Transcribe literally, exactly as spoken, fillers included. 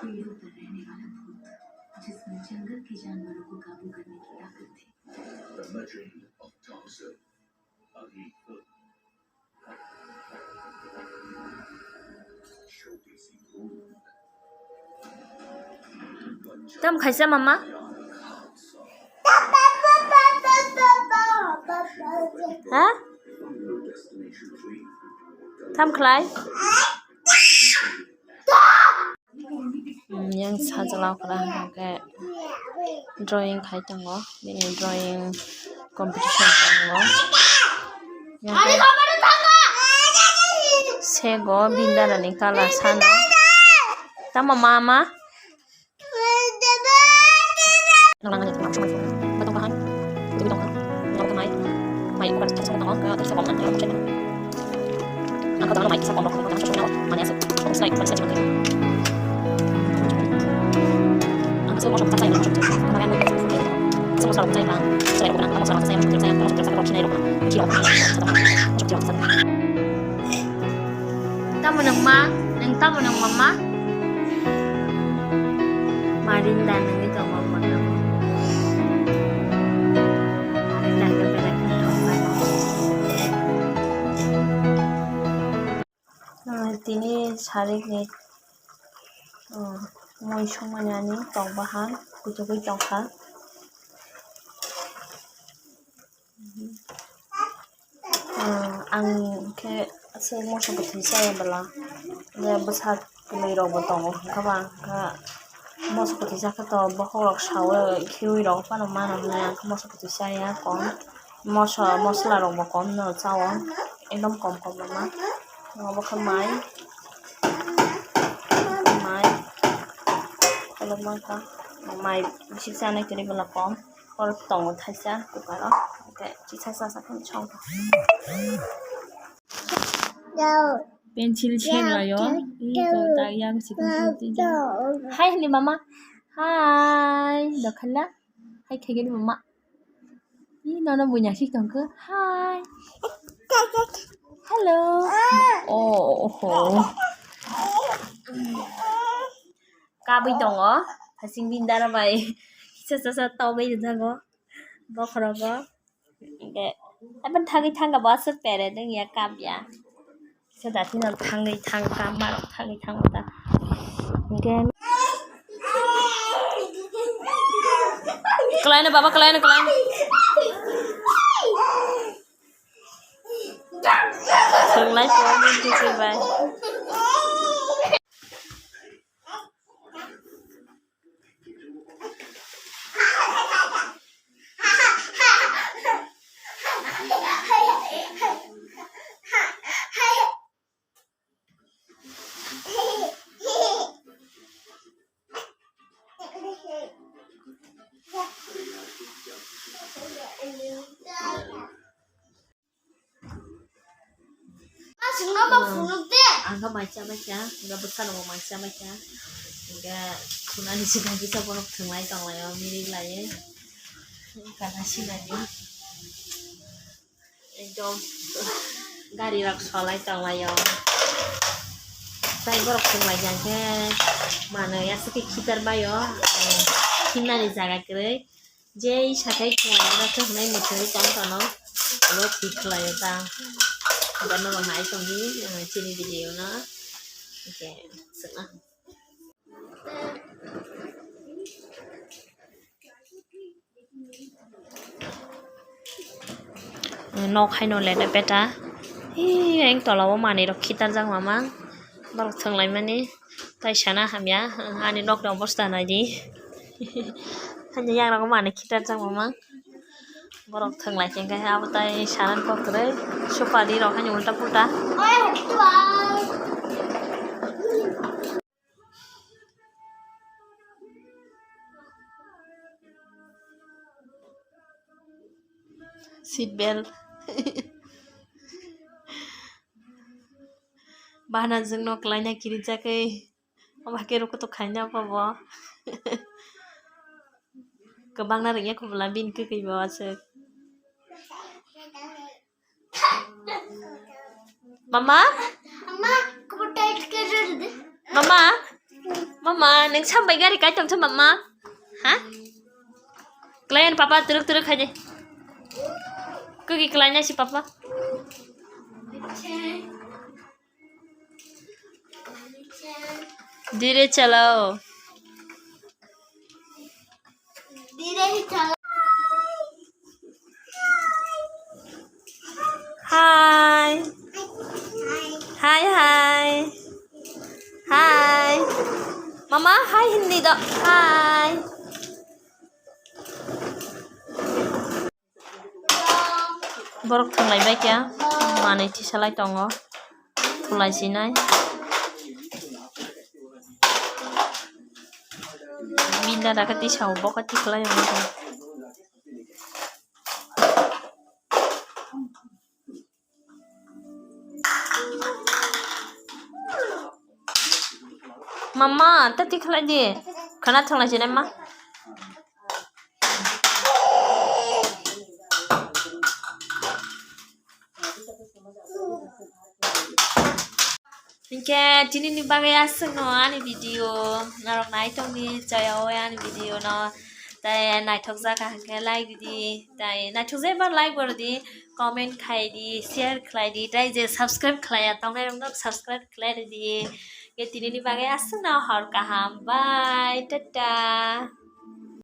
पेड़ों पर रहने वाला भूत, जिसमें जंगल के जानवरों को काबू करने की ताकत थी। The Legend of Tarzan. Tam khaisa mama? Ha? Tam khlai? Hmm, yang sajla okra hwnkhe drawing khai tongo, bini drawing competition tongo. Yang sego bini dada ni colour sano. Tamo mama? Tamo nwng ma? Nwng tamo nwng mama? Marinda nungwi tongo mama. Marinda hwnkhe belai kheno tongmani. Ah, tini sarikni, ah, mui songmani ani tong bahan kuchugwi tongkha. Ah, ang khe aswk moso kwthwi chaya bwla, je bwsa kwlwi rok bo tongo, hwnkhe ba ang khe moso kwthwi chakhe to bokhok rok saui khiui rok phano mano hwnwi ang khe moso kwthwi chaya kom, moso mosla rok bo kom no chao, ekdom kom kom rwma. Obo khe mai, mai, mai bisi chanai kwrwi bwla kom. Oro tongo thaisa cooker o, hwnkhe kisa cha cha khe song tong. Pencil seng laio, iko tak yang sikon tong tong. Hai hini mama, hai dokhala, hai khaigani mama. Ih, nono bunya sik tongkhe, hai. Hello. Oh, oho. Kabui tongo, hasing bini dara bai. Kisa cha cha togwi rijak o bokhorogo. Hwnkhe, aboni thangwi thangkha bo aswk pere wngya kapya. Kisa dathino thangwi thangkha, marok thangwi thangkha. Hwnkhe, kwlaino baba, kwlaino, kwlaino. Thwnglai tongo bini bai. Ang khe mai cha mai kha, hwnkhe bwsano bo mai cha mai kha, hwnkhe khunani swkang kisa borok thwnglai tonglaio, mirik laiwi, kana sinani ekdom gari rok solai tonglaio. Tai borok thwnglai kha hwnkhe manwi aswk khe khitar baio, khinnani jaga kwrwi. Jei sakai khwlai oro khe hwnwi mwthangwi tong tono. Oro thik khlaio ta. Hwnkhe norok nai tongdi, eh, chini video no. Hwnkhe swkna. Nok haino lele beta. Hi, eng tola o manwi rok khitar jak mama. Borok thwnglai mani. Tai sana hamya, ani nokni obostha naidi. Ani yagra o manwi khitar jak mama. Borok thwnglai khe hwnkhe abo tai sanani kok kwrwi. Supari rok hani ulta pulta. Seat belt. Bana jwngno kwlaina kirijagwi. Obo hakhe rw kutuk khaina obo bo. Kwbangna rwngya kubula bini kwkwi bo aswk. Mama? Mama? Ma, nung sambai gari kai tong thumba ma? Ha? Klai papa turuk turuk khai de. Kuki klai na si papa. धीरे चलाओ। Hi. Hi, hi. Hi. Mama, hi hindi do. Hi. Borok thwnglai bai kha, manwi tisa lai tongo, thulai sinai. Bini dada khe tisa o, bo khe tikhlai o. Mama, ta tikhlai di. Khana thwnglai sinai ma. Hinkhe tinini bagwi aswkno ani video norok nai tongdi, chaya o ani video no, tei naithok jak kha hinkhe like rwdi, tei naithok jak ba like bo rwdi, comment khai di, share khlai di, tei je subscribe khlai ya tongnai rok no subscribe khlai rwdi. Hinkhe tinini bagwi aswkno hor kaham, bye, tata.